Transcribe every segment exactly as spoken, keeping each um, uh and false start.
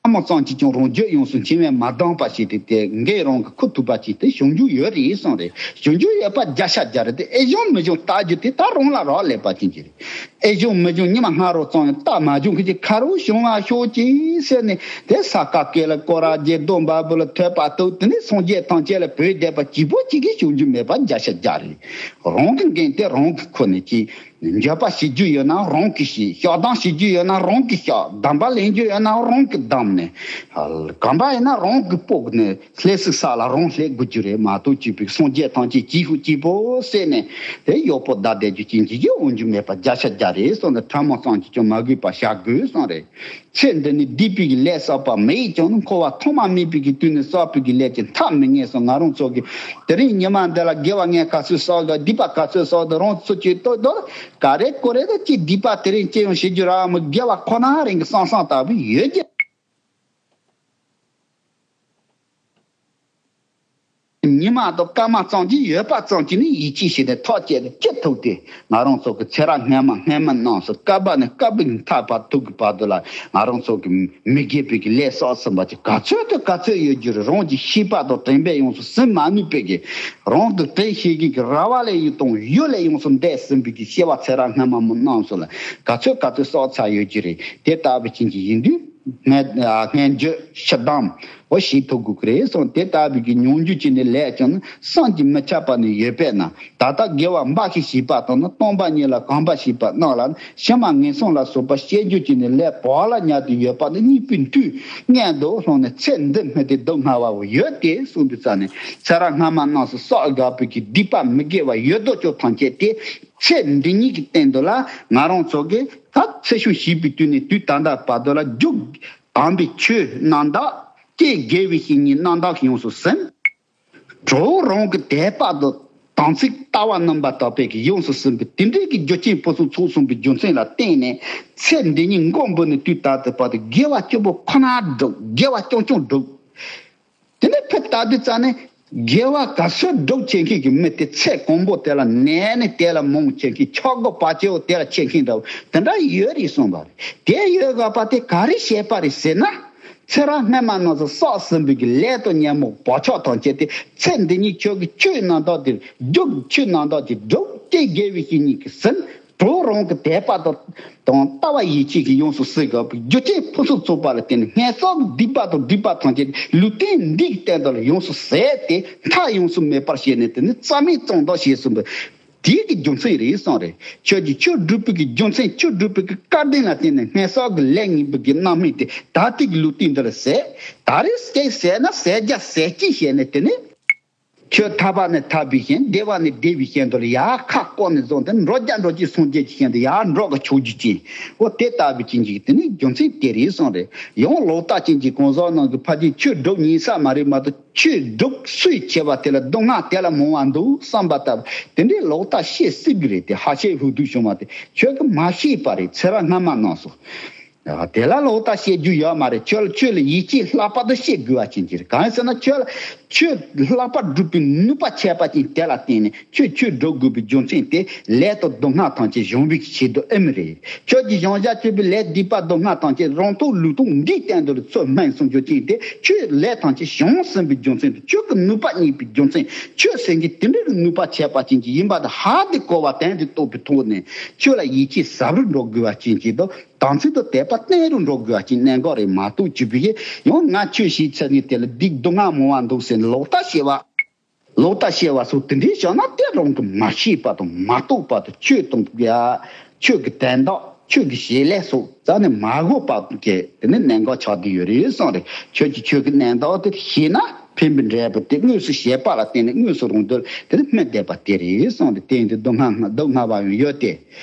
མོ་ཙམ་གྱིས་ཀྱང་རང་རྒྱུད་ཡོངས་སུ་འཆིང་བས་མ་ལྡང་པ་ཞིག་སྟེ། དེ་འགས་རང་གི་ཁུ་ཐུག་པ་ཅིག་དེ་བྱུང་རྒྱུ་ཡོད་རེད་གསུངས་རེད། བྱུང་རྒྱུ་ཡོད་པ་བརྒྱ་ཆ་བརྒྱ་རེད། དེ་ཨེ་བྱུང་མི་བྱུང་ལྟ་རྒྱུ་དེ་ད་རང་ལ་རག་ལས་པ་ཅན་གྱི་རེད། ཨེ་བྱུང་མི་བྱུང་ཉི་མ་སྔ་རོ་ཙམ་ཡང་ལྟ་མ་བྱུང་གི་ཅིག་ཁ་རོག་བྱུང་བ་ཤོག་ཅིག་ཟེར་ནས། དེ་ས་ཀ་ཀེ་ལ་ཀོ་ར་རྒྱལ་རྡོ་འབའ་བུ་ལ་ཐོད་པ་གཏུགས། དེ་ནས་སངས་རྒྱས་ཐམས་ཅད་ལ་བོད་བསྡད་པ་གཅིག་པོ་གཅིག་གིས་བྱུང་རྒྱུ་མེད་པ་བརྒྱ་ཆ་བརྒྱ་རེད། རང་གི་འགན་དེ་རང་གིས་ཁུར་ནས་ཅིག་འགྱོད་པ་བྱེད་རྒྱུ་ཡོད་ན་རང་གིས་བྱེད། བཤགས་སྡོམ་བྱེད་རྒྱུ་ཡོད་ན་རང་གིས་བཤགས། སྡོམ་པ་ལེན་རྒྱུ་ཡོད་ན་རང་གིས་སྡོམ་ནས། གོམ་པ་ཡིན་ན་རང་གིས་སྤོ་ནས་ལྷས་སུ་ས་ལ་རང་ལྷས་དགོས་རྒྱུ་རེད་མ་གཏོགས། གཅིག་པུ་སངས་རྒྱས་ཐམས་ཅད་གཅིག་ཤོས་གཅིག་པོ་ཟེར་ནས་དེ་གཡོག་པོ་བདག་བསྡད་རྒྱུ་ཅན་གྱི་གི་འོང་རྒྱུ་མེད་པ་བརྒྱ་ཆ་བརྒྱ་རེད་གསུངས་ནས། ཕྲ་མོ་ཙམ་གྱིས་ཀྱང་མ་གུས་པ་བྱ་དགོས་གསུངས་རེད། ཚེ་འདི་ནི་སྡིག་པའི་གི་ལས་བསགས་པ་མི་ཡིས་ཀྱང་། འཁོར་བ་ཐོག་མ་མེད་པའི་གི་དུས་ནས་བསགས་པའི་གི་ལས་ཀྱིས་འཐབ་མི་ཉན་གསུངས། ང་རང་ཚོ་གི་དེ་རིང་ཉི་མ་འདི་ལ་དགེ་བ་ངས་ག་ཚོད་བསགས་དང་སྡིག་པ་ག་ཚོད་བསགས་དང་རང་ཚོ་ཅིག་ལྟོས་དང་། ག་རེ་ཀོ་རེ་དང་ཅིག་སྡིག་པ་དེ་རིང་ཅི་ཡང་བྱེད་རྒྱུ་རག་མི། དགེ་བ་ཁོ་ན་རང་གི་སང་སང་ལྟ་བུ་ཡོད་ཀྱི། ཉི་མ་དང་སྐར་མ་ཙམ་གྱིས་ཡོད་པ་ཙམ་གྱིས་ནི་ཡིད་ཆེས་བྱས་ནས་ཐག་བཅད་ནས་ཅི་ཐུབ་དེ། ང་རང་ཚོ་གི་ཚེ་རབས་སྔ་མ་སྔ་མ་རྣམས་སུ་བསྐལ་པ་ནས་བསྐལ་པའི་མཐའ་བར་ཐུག་གི་བར་དུ་ལ་ང་རང་ཚོ་གི་མི་དགེ་བའི་གི་ལས་བསགས་ཟིན་པ་ཅིག་ག་ཚོད་དང་ག་ཚོད་ཡོད་རྒྱུ་རེད། རང་གི་ཤེས་པ་དང་དྲན་པས་ཡོངས་སུ་ཟིན་མ་ནུས་པའི་གི་རང་གི་དྲན་ཤེས་ཀྱི་གི་ར་བ་ལས་ཡོད་དང་ཡོད་ལས་ཡོངས་སུ་འདས་ཟིན་པའི་གི་སྐྱེ་བ་ཚེ་རབས་སྔ་མ་མོ་རྣམས་སུ་ལ་ག་ཚོད་ག་ཚོད་བསགས་ཚར་ཡོད་རྒྱུ་རེད། དེ་ལྟ་བུ་ཅན་གྱི་ཡིན་དུས། སྔོན་སྔོན་བརྗོད་ཕྱི་སྡོམ་འོ་ཞིག་ཐུབ་དགོས་ཀྱི་རེད་གསུངས། དེ་ལྟ་བུའི་གི་སྙོམས་འཇུག་ཅིག་ནི་ལས་ཀྱང་ནི་བསམ་གྱིས་མི་ཁྱབ་པ་ནི་ཡོད་པས་ན། ད་ལྟ་དགེ་བ་འབའ་ཞིག་བྱས་པ་དང་ནི་སྟོང་པ་ཉིད་ལ་གོམས་པ་བྱས་པ་རྣམས་ལ་ཕྱི་མ་ངན་སོང་ལ་སོགས་པ་སྐྱེ་རྒྱུ་ཅིག་ནི་ལས་བག་ལ་ཉལ་དུ་ཡོད་པ་ནི་གཉིས་པོའི་མཐུས་སྔོན་དུ་སོང་ནས་ཚེ་འདི་སྨིན་ཏེ་སྡུག་བསྔལ་བའོ་ཡོད་དེ་གསུངས་དུས་ཙ་ནས། ཚེ་རབས་སྔ་མ་རྣམས་སུ་བསགས་དགོས་པའི་གི་སྡིག་པ་མི་དགེ་བ་ཡོད་དོ་ཅོག་ཐམས་ཅད་དེ། ཚེ་འདི་ཉིད་ཀྱི་སྟེང་དུ་ལ་ང་རང་ཚོ་གི་ད་ཚེ་ཤུལ་བྱིས་པའི་དུས་ནས་དུས་ད་ལྟ་བར་དུ་ལ་རྒྱུ་དམ་པའི་ཆོས་རྣམ་དག་ཀྱེ་དགེ་བའི་བཤེས་གཉེན་རྣམ་དག་ཡོངས་སུ་ཟིན། གྲོགས་རང་གི་དད་པ་དང་དམ་ཚིག་ལྟ་བ་རྣམ་པར་དག་པའི་གི་ཡོངས་སུ་ཟིན་པའི་དེ་འདྲའི་གི་རྒྱུ་རྐྱེན་ཕུན་སུམ་ཚོགས་གསུངས་པའི་རྒྱུ་མཚན་ལ་བརྟེན་ནས་ཚེ་འདི་ཉིད་མགོ་འབུས་ནས་དུས་ད་ལྟ་བར་དུ་དགེ་བ་བཅུ་པོ་ཁོ་ན་བསྒྲུབ། དགེ་བ་རྐྱང་རྐྱང་བསྒྲུབ། དེ་ནས་ཕེབས་ལྟ་དུས་ཙ་ནས་དགེ་བ་ག་ཚོད་སྒྲུབ་བྱེད་མཁན་གྱི་མི་དེ་ཚེ་གང་པོ་དེ་ལ་ནས་ནས་དེ་ལ་མང་བྱེད་མཁན་ཆག་སྒོ་བར་ཆད་པོ་དེ་ལ་ཆེ་མཁན་འདྲ་བོ་དེ་འདྲ་ཡོད་རེད་གསུངས་པ་རེད། དེ་ཡོད་དགོས་པ་དེ་ག་རེ་བྱས་པ་རེད་ཟེར་ན། ཚེ་རབས་སྔ་མ་རྣམས་སུ་བསགས་ཟིན་པའི་གི་ལས་དང་ཉོན་མོངས་བག་ཆགས་ཐམས་ཅད་དེ་ཚེ་འདི་ཉིད་ཁྱོད་ཀྱི་ཆོས་རྣམ་དག་དེ་སྒྲུབ། ཆོས་རྣམ་དག་དེ་སྒྲུབ་སྟེ་དགེ་བའི་བཤེས་གཉེན་གྱིས་ཟིན། གྲོགས་རང་གི་དད་པ་དང་དང་ལྟ་བ་ཡིད་ཆེས་ཀྱིས་ཡོངས་སུ་ཟིན་དགོས་པའི་རྒྱུ་རྐྱེན་ཕུན་སུམ་ཚོགས་པ་ལ་བརྟེན་ནས་སྔོན་བསགས་ཀྱི་སྡིག་པ་དང་སྒྲིབ་པ་ཐམས་ཅད་ལུས་རྟེན་འདི་གི་སྟེང་དུ་ལ་ཡོངས་སུ་ཟད་དེ་མཐའ་ཡོངས་སུ་མེད་པར་བྱས་ནས་དེ་ནི་རྩ་མེད་བཙོང་དག་བྱས་ཟིན་པ་དེ་གི་རྒྱུ་མཚན་རེད་གསུངས་རེད། ཁྱོད་ཀྱིས་ཆོས་སྒྲུབ་པའི་གི་རྒྱུ་མཚན་ཆོས་སྒྲུབ་པའི་གི་སྐལ་ལྡན་ལ་བརྟེན་ནས་སྔོན་བསགས་ཀྱི་ལས་ངན་པའི་གི་རྣམ་སྨིན་དེ་ད་ལྟའི་གི་ལུས་རྟེན་འདི་ལ་ཟད། ད་རེས་སྐྱེས་ཟད་ན་ཟད་རྒྱ་ཟད་ཀྱིས་བྱས་ནས་དེ་ནི། ཆོས་ཐར་པ་ནས་ཐར་པའི་ཞིང་། བདེ་བ་ནས་བདེ་བའི་ཞིང་དུ་ལ་ཡར་ཁ་བསྐོར་ནས་བཟུང་སྟེ་འགྲོ་རྒྱ་འགྲོ་ཀྱི་སངས་རྒྱས་ཀྱི་ཞིང་དུ་ཡར་འགྲོ་གི་ཆོག་རྒྱུ་ཅན། འོ་དེ་ལྟ་བུའི་ཅན་གྱི་དེ་ནི་རྒྱུ་མཚན་དེ་རེད་གསུངས་རེད། ཡང་ལོག་ལྟ་ཅན་གྱི་གང་ཟག་རྣམས་ཀྱིས་ཕལ་ཆེར་ཆོས་སྒྲུབ་ཉན་ས་མ་རེད་མ་གཏོགས་ཆོས་སྒྲུབ་སུས་བྱས་པ་དེ་ལ་སྡུག་བསྔལ་དེ་ལ་མང་བ་འདུག་བསམ་པ་ལྟ་བུ་དེ་འདྲའི་ལོག་ལྟ་བཤད་སྲིད་ཀྱི་རེད་དེ། ཧ་ཤེད་ཧུ་དུ་བྱུང་བ་དེ་ཁྱོད་ཀྱིས་མ་ཤེས་པ་རེད། ཚེ་རབས་སྔ་མ་རྣམས་སུ། དེ་ལ་ལོག་ལྟ་བཤད་རྒྱུ་ཡོད་མ་རེད། ཁྱོད་ལ་ཆོས་ལ་ཡིད་ཆེས་ལྷག་པར་དུ་བཤད་དགོས་པ་ཅན་གྱི་རེད། གང་ཡིན་ཟེར་ན་ཁྱོད་ལ་ཆོས་ལྷག་པར་སྒྲུབ་པའི་ནུས་པ་ཆད་པ་ཅན་དེ་ལ་བརྟེན་ནས་ཁྱོད་ཆོས་སྒྲུབ་དགོས་པའི་རྒྱུ་མཚན་དེ་ལས་དང་སྡུག་བསྔལ་ཐམས་ཅད་སྦྱོང་བའི་ཆེད་དུ་ཨེ་མི་རེད། ཁྱོད་ཀྱིས་སྦྱང་བྱ་སྤྱོད་པའི་ལས་སྡིག་པ་སྡུག་བསྔལ་ཐམས་ཅད་རང་ཐོག་ལུས་ཐོག་འདིའི་སྟེང་དུ་ཚུར་སྨིན་སོང་རྒྱུ་ཅན་དེ་ཁྱོད་ལས་ཐམས་ཅད་སྦྱོང་ཟིན་པའི་རྒྱུ་མཚན་དང་ཁྱོད་ཀྱི་ནུས་པ་རྙེད་པའི་རྒྱུ་མཚན། ཁྱོད་སེམས་ཀྱི་དེ་འདྲའི་ནུས་པ་ཆད་པ་ཅན་གྱི་ཡིན་པ་དེ་ཧ་དེ་གོ་བ་དོན་དེ་རྟོགས་པའི་ཐོག་ནས་ཁྱོད་ལ་ཡིད་ཆེས་ཟབ་རུ་འགྲོ་དགོས་པ་ཅན་གྱི་དང་། དམ་ཚིག་དང་དད་པ་བརྟན་རུ་འགྲོ་དགོས་པ་ཅིག་གནད་འགག་རེད་མ་གཏོགས་ཅི་བྱེད་ཀྱི་ཡང་ང་ཆོས་བྱས་ཚར་ནས་དེ་ལ་སྡིག་སྡུག་བསྔལ་མང་བ་འདུག་ཟེར་ནས་ལོག་ལྟ་བཤད་པ། ལོག་ལྟ་བཤད་པ་སོགས་དེ་འདྲའི་བྱུང་ན་དེ་རང་གིས་མ་ཤེས་པ་དང་མ་རྟོགས་པ་དང་། ཆོས་དང་ཡ་ཆོས་ཀྱི་དོན་དག་ཆོས་ཀྱི་བྱེད་ལས་སོགས་རྩ་ནས་མ་གོ་བ་གི་དེ་ནི་གནད་འགག་ཆགས་བསྡད་ཡོད་རེད་གསུངས་རེད། ཁྱོད་ཀྱིས་ཆོས་ཀྱི་གནད་འགག་དེ་ཤེས་ན་ཕན་པའི་འབྲས་བུ་དེ་དངོས་སུ་བྱས་པ་ལ་བརྟེན་ནས་དངོས་སུ་རང་དོན་དེ་ནི་སྨིན་བསྡད་པ་དེ་རེད་གསུངས་རེད། དེ་ཡིན་དུས་སྡུག་བསྔལ་སྡུག་བསྔལ་བ་ཡང་ཡོད་དེ།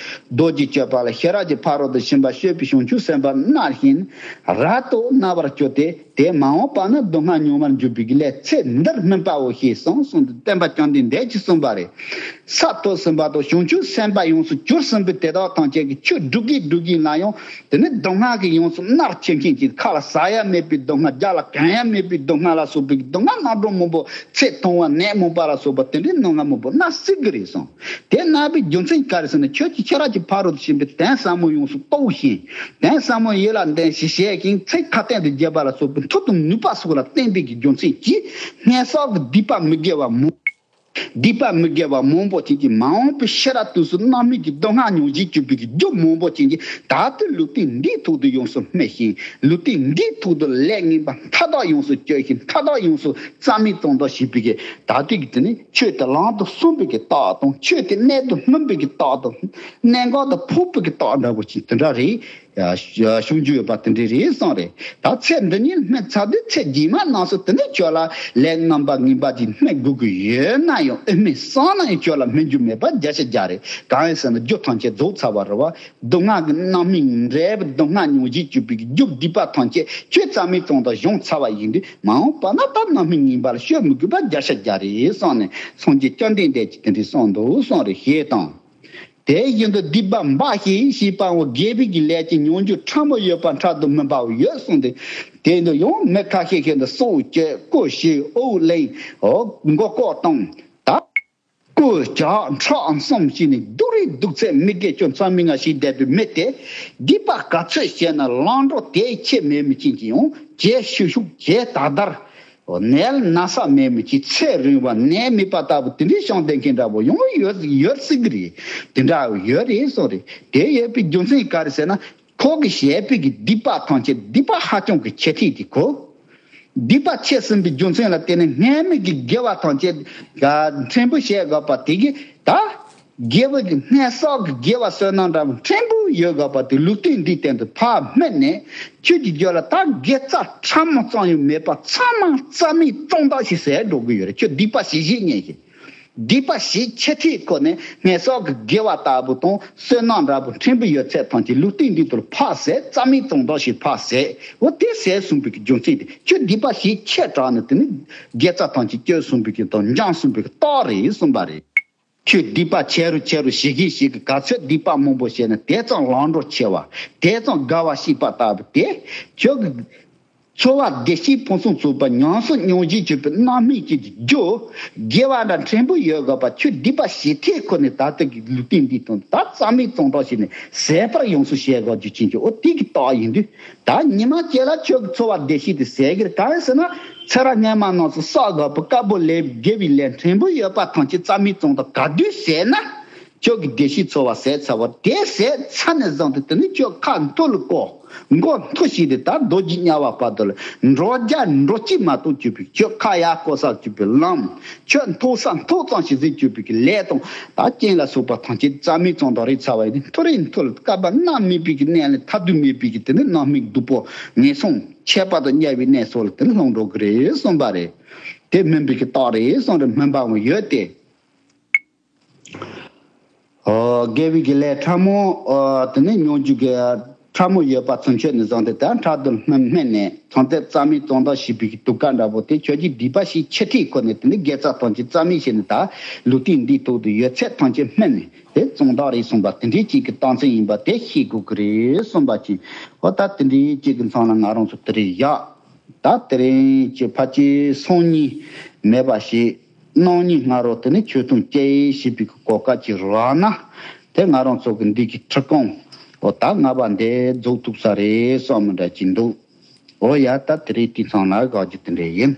རྡོ་རྗེ་གཅོད་པ་ལ་ཤེས་རབ་ཀྱི་ཕ་རོལ་ཏུ་ཕྱིན་པ་སྤྱོད་པའི་བྱང་ཆུབ་སེམས་དཔའ་རྣམས་བཞིན་རབ་ཏུ་རྣམ་པར་གྱུར་ཏེ། དེ་མ་འོངས་པ་ན་སྡུག་བསྔལ་ཉུང་བར་འགྱུར་བའི་ལས་ཚེ་འདིར་སྨིན་པའོ་ཞེས་གསུངས་གསུངས་ཏེ་བསྟན་པ་བཅོམ་ལྡན་འདས་ཀྱིས་གསུངས་པ་རེད། ས་ཐོབ་ཟིན་པ་དང་བྱང་ཆུབ་སེམས་དཔའ་ཡོངས་སུ་གྱུར་ཟིན་པའི་དེ་དག་ཐམས་ཅད་ཀྱིས་ཆོས་སྒྲུབ་གིན་སྒྲུབ་གིན་ལ་ཡང་དེ་ནི་སྡུག་བསྔལ་གྱིས་ཡོངས་སུ་མནར་བྱེད་མཁན་གྱི་ཁ་ལ་ཟ་ཡ་མེད་པའི་སྡུག་བསྔལ། རྒྱབ་ལ་གན་ཡ་མེད་པའི་སྡུག་བསྔལ་ལ་སོགས་པའི་སྡུག་བསྔལ་རྣམ་གྲངས་མང་པོ། ཚེ་ཐུང་བ་ནད་མང་པ་ལ་སོགས་པ་དེ་འདྲའི་སྣང་ང་མང་པོ་མནར་སྲིད་ཀྱི་རེད་གསུངས། དེ་མནར་བའི་རྒྱུ་མཚན་ག་རེ་ཟེར་ན། ཁྱོད་ཀྱིས་ཁྱེད་རང་གི་ཕ་རོལ་ཏུ་ཕྱིན་པའི་དོན་ཟབ་མོ་ཡོངས་སུ་རྟོགས་ཤིང་། དོན་ཟབ་མོ་ཡིད་ལ་འདོན་ཞིང་བྱས་ཤིང་། ཚིག་ཁ་ཏོན་དུ་བརྗོད་པ་ལ་སོགས་པའི་མཐུ་དང་ནུས་པ་སོགས་ལ་བརྟེན་པའི་གི་རྒྱུ་མཚན་གྱིས། སྔོན་བསགས་ཀྱི་སྡིག་པ་མི་དགེ་བ་མང་། སྡིག་པ་མི་དགེ་བ་མང་པོ་ཅན་གྱིས་མ་འོངས་པའི་ཤི་རབས་དུས་སུ་མནར་མེད་ཀྱི་སྡུག་བསྔལ་མྱོང་བཞིན་གྱུར་པའི་གི་རྒྱུ་མང་པོ་ཅན་གྱིས། ད་ལྟའི་ལུས་རྟེན་འདིའི་ཐོག་ཏུ་ཡོངས་སུ་སྨིན་ཞིང་། ལུས་རྟེན་འདིའི་ཐོག་ཏུ་ལས་ངན་པ་མཐའ་དག་ཡོངས་སུ་གཅོད་ཅིང་། མཐའ་དག་ཡོངས་སུ་རྩ་མེད་བཙོང་དོ་ཞེས་པའི་གི། ད་ལྟའི་གི་དེ་ནི་ཆོས་དེ་ལམ་དུ་སོན་པའི་གི་རྟགས་དང་། ཆོས་དེ་གནད་དུ་སྨིན་པའི་གི་རྟགས་དང་། གནད་འགག་ཏུ་ཕོག་པའི་གི་རྟགས་འདྲ་པོ་ཅིག་དེ་འདྲ་རེད། ཡ་ཞུ་རྒྱུ་ཡོད་པ་དེ་འདྲ་རེད་གསུངས་རེད། ད་ཚེ་འདི་ཉིད་སྨིན་ཚར་དུས། ཚེ་རྗེས་མ་རྣམས་སུ་དེ་ནི་ཁྱོད་ལ་ལས་རྣམ་པ་ངན་པ་ཅིག་སྨིན་དགོས་ཀྱི་ཡོད་ན་ཡང་། ཨེ་སྨིན་སོང་ན་ཡང་ཁྱོད་ལ་སྨིན་རྒྱུ་མེད་པ་བརྒྱ་ཆ་བརྒྱ་རེད། གང་ཡིན་ཟེར་ན། རྒྱུ་ཐམས་ཅད་རྫོགས་ཚར་བ་རེད་བ། སྡུག་བསྔལ་གྱི་རྣམ་སྨིན་འབྲས་བུ། སྡུག་བསྔལ་མྱོང་བཞིན་གྱུར་པའི་རྒྱུ་སྡིག་པ་ཐམས་ཅད་ཁྱོད་རྩ་མེད་བཙོང་དང་བྱང་ཚར་བ་ཡིན་དུས། མ་འོངས་པ་ན་ད་རྣམ་སྨིན་ངན་པ་ལ་སྤྱོད་མི་དགོས་པ་བརྒྱ་ཆ་བརྒྱ་རེད་གསུངས་ནས། སངས་རྒྱས་བཅོམ་ལྡན་འདས་ཀྱིས་དེ་འདྲ་གསུངས་འདུག་གསུངས་རེད། ཞེས་དང་། དེ་བཞིན་དུ་སྡིག་པ་འབའ་ཞིག་ཞེས་པའང་། དགེ་བའི་གི་ལས་ཀྱི་མྱོང་འགྱུར་ཕྲ་མོ་ཡོད་པ་འཕྲལ་དུ་སྨིན་པའང་ཡོད་གསུངས་ཏེ། དེ་ནི་ཡང་མི་ཁ་ཤས་ཤིག་ཏུ་སྲོག་གཅོད། རྐུ་བྱེད། འུར་གླེང་། འོ་མགོ་སྐོར་གཏོང་། ད་རྐུ་ཇག་འཕྲོག་གསུམ་བྱས་ནས་སྡུག་རུས་སྡུག་ཚད་མི་དགེ་བཅུ་མཚམས་མི་མངའ་བྱས་བསྡད་པའི་མི་དེ། སྡིག་པ་ག་ཚོད་བྱས་ན་ལངས་འགྲོ་དེ་ཁྱད་མེད་མི་ཅན་གྱི་ཡང་བྱེད་ཤུགས་ཤུགས་བྱེད་དར་དར། ནད་ན་ཚ་མེད་མི་ཅིག་ཚེ་རིང་བ་ནད་མེད་པ་ལྟ་བུ་དེ་འདྲའི་བྱུང་བསྡད་མཁན་འདྲ་པོ་ཡང་ཡོད་ཡོད་སྲིད་ཀྱི་རེད། དེ་འདྲ་ཡོད་རེད་གསུངས་རེད། དེ་ཡོད་པའི་རྒྱུ་མཚན་ག་རེ་ཟེར་ན། ཁོ་གིས་བྱས་པའི་གི་སྡིག་པ་ཐམས་ཅད་སྡིག་པ་ཧ་ཅང་གི་ཆེ་ཐིག་དེ་གོ། སྡིག་པ་ཆེ་ཟིན་པའི་རྒྱུ་མཚན་ལ་བརྟེན་ནས་སྔོན་མའི་གི་དགེ་བ་ཐམས་ཅད་ཕྲན་བུ་བྱས་དགོས་པ་དེ་གིས་ད། དགེ་བ་གི་སྔོན་བསགས་ཀྱི་དགེ་བ་བསོད་ནམས་འདྲ་པོ་ཕྲན་བུ་ཡོད་དགོས་པ་དེ་ལུས་རྟེན་འདིའི་སྟེང་དུ་ཕར་སྨིན་ནས། ཁྱོད་ཀྱི་རྒྱུད་ལ་ད་དགེ་རྩ་ཕྲ་མོ་ཙམ་ཡང་མེད་པ་ཚང་མ་རྩ་མེད་བཙོང་དག་ཞིག་ཟད་འགྲོ་གི་ཡོད་རེད། ཁྱོད་སྡིག་པ་བྱེད་ཤེས་མཁན་ཞིག་སྡིག་པ་བྱེད་ཆེ་ཐིག་ཁོ་ནས་སྔོན་བསགས་ཀྱི་དགེ་བ་ལྟ་བུ་དང་བསོད་ནམས་འདྲ་པོ་ཕྲན་བུ་ཡོད་ཚད་ཐམས་ཅད་ལུས་རྟེན་འདིའི་ཐོག་ལ་ཕར་ཟད། རྩ་མེད་བཙོང་དག་ཞིག་ཕར་ཟད། འོ་དེ་ཟད་སོང་བའི་གི་རྒྱུ་མཚན་དེ་ཁྱོད་སྡིག་པ་བྱེད་ཆེ་དྲགས་ནས་དེ་ནི་དགེ་རྩ་ཐམས་ཅད་གཅོད་སོང་བའི་གི་དང་འཇོམས་སོང་བའི་གི་རྟགས་རེད་གསུངས་པ་རེད། ཁྱོད་སྡིག་པ་ཆེ་རུ་ཆེ་རུ་བྱེད་ཀྱིན་བྱེད་ཀྱིན། ག་ཚོད་སྡིག་པ་མང་པོ་བྱས་ན་དེ་ཙམ་ལངས་འགྲོ་ཆེ་བ། དེ་ཙམ་དགའ་བ་སྐྱེས་པ་ལྟ་བུ་དེ། ཁྱོད་ཀྱི་འཚོ་བ་བདེ་སྐྱིད་ཕུན་སུམ་ཚོགས་པ་ཉམས་སུ་མྱོང་བཞིན་གྱུར་པའི་རྣམ་སྨིན་གྱི་རྒྱུ་དགེ་བ་འདྲ་ཕྲན་བུ་ཡོད་དགོས་པ། ཁྱོད་སྡིག་པ་བྱེད་ཐེངས་ཁོ་ནས་ད་ལྟ་གི་ལུས་རྟེན་འདིའི་དོན་ད་རྩ་མེད་བཙོང་དག་བྱས་ནས་ཟད་པར་ཡོངས་སུ་བྱེད་དགོས་རྒྱུ་ཅན་གྱི་འོ་དེ་གི་རྟགས་ཡིན་དུས། ད་ཉི་མ་གཅིག་ལ་ཁྱོད་ཀྱི་འཚོ་བ་བདེ་སྐྱིད་དེ་ཟད་ཀྱི་རེད། གང་ཡིན་ཟེར་ན། ཚེ་རབས་སྔོན་མ་རྣམས་སུ་བསགས་དགོས་པའི་དཀར་པོ་ལས་དགེ་བའི་ལས་ཕྲན་བུ་ཡོད་པ་ཐམས་ཅད་རྩ་མེད་བཙོང་དག་ག་དུས་ཟད་ན། ཁྱོད་ཀྱི་བདེ་སྐྱིད་འཚོ་བ་ཟད་ཚར་བ་དེ་ཟད་ཚར་ནས་བཟུང་སྟེ་དེ་ནི་ཁྱོད་ཁ་འཐོར་ལ་བཀོད། མགོ་འཐོར་ཞིག་དེ་ད་རྡོ་རྗེ་དམྱལ་བ་བར་དུ་ལ་འགྲོ་རྒྱུ་འགྲོ་ཅི་མ་གཏོགས་གྱུར་པའི་ཁྱོད་ཁ་ཡར་བསྐོར་ས་གྱུར་པའི་ལམ། ཁྱོད་འཐོར་ས་འཐོར་ཙམ་ཞིག་ཟིན་གྱུར་པའི་གི་ལས་དང་ད་རྐྱེན་ལ་སོགས་པ་ཐམས་ཅད་རྩ་མེད་བཙོང་དག་རེད་ཚར་བ་ཡིན་ཏེ། མཐོ་རིས་མཐོ་ལ་བསྐལ་པ་གནའ་མེད་པའི་གི་གནས་ལས་ཐར་དུས་མེད་པའི་གི་དེ་ནི་རྣམ་སྨིན་སྡུག་པོ་ངན་སོང་ཆད་པ་དང་དམྱལ་བའི་གནས་སོགས་ལ་དེ་ནི་ལྷུང་འགྲོ་གི་རེད་གསུངས་པ་རེད། དེ་སྨིན་པའི་གི་རྟགས་རེད་གསུངས་རེད། སྨིན་པའང་ཡོད་དེ། ཨོ། དགེ་བའི་གི་ལས་ཕྲ་མོ། ཨོ། དེ་ནས་མྱོང་འགྱུར་གྱི་ཕྲ་མོ་ཡོད་པ་ཚུན་ཆད་ནས་བཟུང་སྟེ་ད་འཕྲལ་དུ་སྨིན་སྨིན་ནས་ཚང་ཚད་རྩ་མེད་བཙོང་དག་བྱེད་པའི་གི་དུས་སྐབས་འདྲ་པོ་དེ་ཁྱོད་ཀྱིས་སྡིག་པ་བྱེད་ཆེ་ཐིག་ཁོ་ནས་དེ་ནས་དགེ་རྩ་ཐམས་ཅད་རྩ་མེད་བྱས་ནས་ད་ལུས་རྟེན་འདིའི་ཐོག་ཏུ་ཡོད་ཚད་ཐམས་ཅད་སྨིན་ནས་དེ་བཙོང་དག་རེད་གསུངས་པ་དེ་འདྲའི་ཅིག་གི་རྟགས་མཚན་ཡིན་པ་དེ་ཤེས་དགོས་ཀྱི་རེད་གསུངས་པ་ཅིག་འོ་ད་དེ་འདྲའི་ཅིག་གི་མཚམས་ལ་ང་རང་ཚོ་དེ་རིང་བཞག་ད་དེ་རིང་གི་ཕལ་ཆེར་སང་ཉིན་མེད་པ་ཞིག་གནངས་ཉིན་སྔ་དྲོ་དེ་ནི་ཆོས་ཐུན་བཅར་ཞེས་པའི་གོ་སྐབས་ཅིག་རག་ན། དེ་ང་རང་ཚོ་གི་འདི་གི་ཁྲིད་ཁང་འོ་ད་ལྔ་པ་འདི་རྫོགས་ཐུབ་ས་རེད་བསམ་མི་འདྲ་ཅིག་འདུག་འོ་ཡ། ད་དེ་རིང་དུས་ཚང་ལ་དགག་རྒྱུ་དེ་འདྲ་ཡིན།